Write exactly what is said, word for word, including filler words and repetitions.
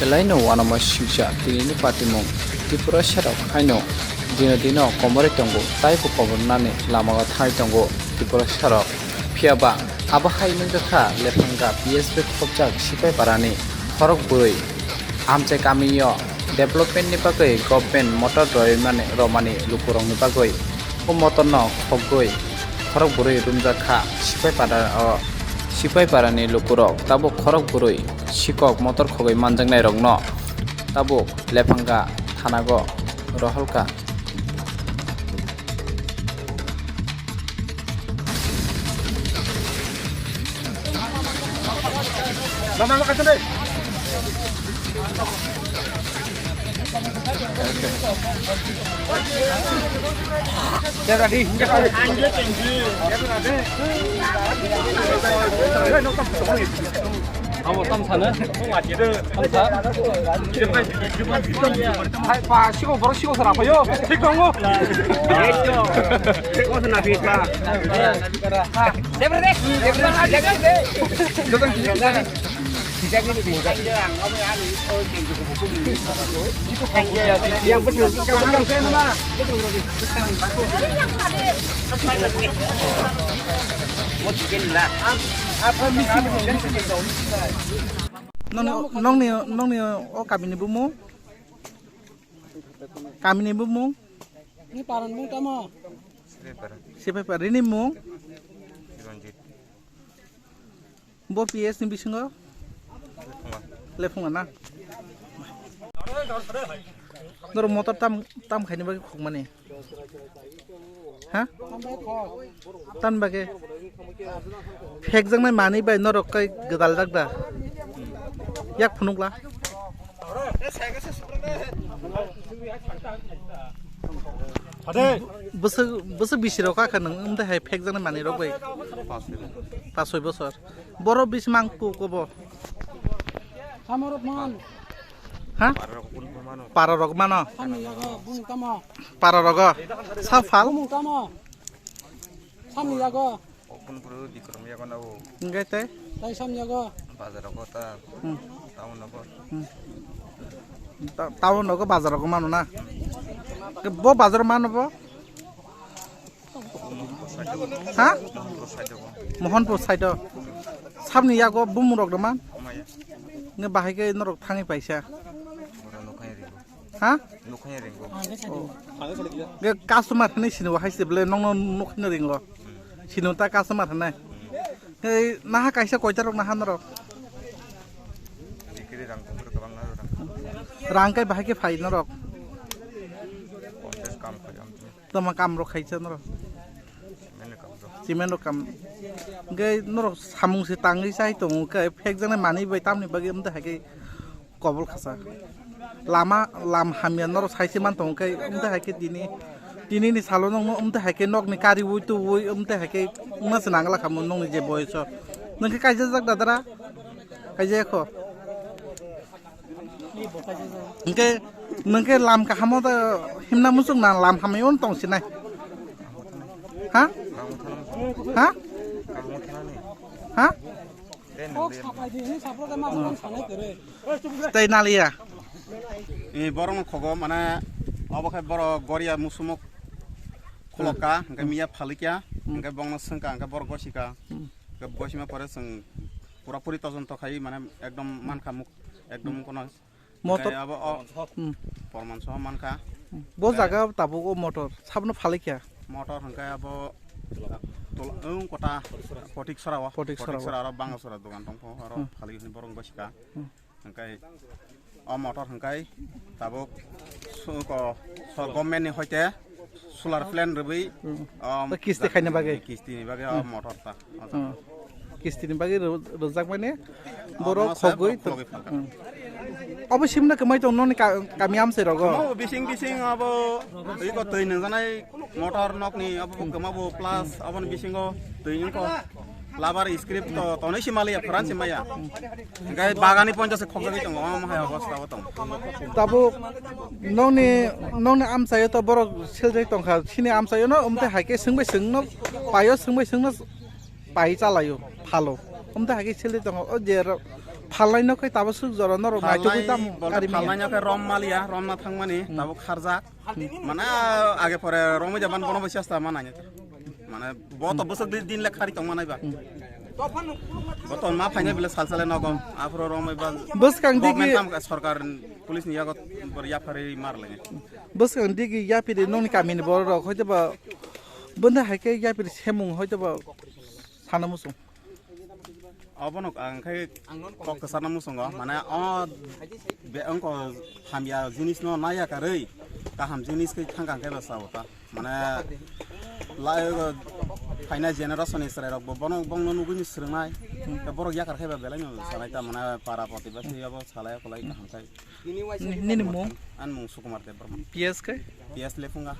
Belaino uanama singcha tinini patimung Tiprasarok haino dino dino komorwi tongo, taibo komornani lamao thangwi tongo Tiprasarok. Phiyaba abo hai nwngjak kha Lephanga P S B khopjak Sipaiparani khorok bwrwi. Amchai kamio developmentni bagwi government motor roimani romani lukurokni bagwi o motorno khogwi khorok bwrwi rumjak kha Sipaipara o. Sipaiparani lukurok tabuk khorok bwrwi sikok motor khogwi manjaknairokno tabuk Lephanga thanago rohorkha. Abo tam sana. Tam sa. Hai, pa, sigo, borok sigo sara payo. Thik tongo. Ko sana phi pa. Nongni, nongni, nongni o kamini bumung? Kamini bumung? Ni paran bung tamo? Sipaipara. Sipaipara. Rini mung? Chiranjit. Bo P S ni bisingo? Lephunga. Lephunga na? Norok motor tam, tam khaini bagwi khokmani? Ha? Tam bagwi? Phekjaknai manwi bai norok kai gwdal jak da? Yak phunukla? Bwswk, bwswk bisi rok kha nwng wng tei hai phekjaknai manwi rok bai? Pas soi bosor. Borok bisi mang ku kobo? Samorok man. Ha? Para rok mano. Samni yago bung tamo. Para rogo. Sa phal? Bung tamo. Samni yago. Okun puru Bikram yago na o. Hingke tei? Tai sam yago. Bazar rogo ta. Hmm. Town rogo. Hmm. Ta-, town rogo bazar rogo mano na. Ke bo bazar mano bo? Ha? Mohanpur side o. Samni yago bumung rok da man? Maya. Nge bahai ke norok thangwi paisa. Ora nokhai ringo. Ha? Nokhai ringo. Ge customer hwnwi sini bo hai se bele nongno nokhai ringo. Sini ta customer hwnwi. Hei naha kaisa koita rok naha norok. Bikiri rang kongkro kabang na rang. Rang kai bahai ke phai norok. Kontes kam khai am. Tama kam rok khaisa norok. Mene kam rok. Cement rok kam. Ge norok samung se tangwi chai tongo khe phek jana manwi bai tamni bagwi amda hai khe kobol khasa. Lama lam hamya norok sai se man tongo khe amda hai khe tini, tini ni salo nokno amda hai khe nokni kari ui tu ui amda hai khe wngna se nangla khamu nokni je boyoso. Nokhe kaisa jak dadara? Kaisa kho. Hingke, nungke lam kahamo da himna muchung na lam hamai on tong sinai. Ha? Ha? Ha? Tei naliya. E borok no khogo mane obo khai borok goria musumok khulokka, hingke miya phalikya, hingke bongno sengka, hingke borok gosika. Hingke gosima pore chwng pura puri tojonto khai mane ekdom mankha muk, ekdom kono Motor. Hingke abo o Hmm. Porman soho mankha. Bo jaga tabuk o motor sabno phalai kha. Motor hingke abo tola, wng kota Potik Sora o. Potik Sora o. Potik Sora aro Bangasora dogan tongkho aro Hmm. Phalai hwnwi borok gosika. Hmm. Hingke o motor hingke tabuk su-, ko, so, government ni hoite solar plant rwbwi, Hmm. um, O kisti khaina bagwi? Kisti ni bagwi, o Hmm. motor ta. Hmm. Kisti ni bagwi rw-, rwjak mani borok Omo se khogwi borok khogwi phalka. Hmm. Obo simna kwmai tong noni ka-, kami amsai rogo? Omo bising bising abo iko twi nungjanai motor nokni abo kwma bo plus aboni bisingo twi wngkho. Labar script to tonwi si maliya, phoran si maya. Hingke bagani poncha se khokjagwi tongo, omo hai obostha o tongo. Tabuk nokni, nokni amchaio to borok seljak tongkha, chini amchaio no, umte hai khe swngbai swngno paio, swngbai swngno pai chalaio, phalo. Umte hai khe seljak tongo, o je ro-, Phalnai no khe tabuk swk jora norok naitugwi tamo kari manya. Phalnai no khe rom maliya, rom na thangmani, tabuk kharjak. Mane age pore romwi jaban bono bai chesta ma nai. Mane bo to bwswk di-, din le khari tong manai ba. Bo to ma phainai bile sal sale nogo. Aphuru romwi ba. Bwskang digi government tam ka sorkar police ni yago bor yapharwi mar lai. Bwskang digi yapiri nongni kamini borok hoito ba bwndai hai khe yapiri semung hoito ba sana muchung. Obono ang khe kok kwcharna muchungo, mane o be-, wngkha hamya jinis no naiya karwi kaham jinis khe thang kang khe bwsa o ta. Mane lai o phainai generation ni chwrai rok bo bono bongno nugwi ni swrwngnai. Tei borok yakar khe ba belai no sanai ta, mane para protibasi abo salai kolai kaham khai. Ni-, nini mung? Ani mung Sukumar Debbarma. P S khe? P S Lephunga.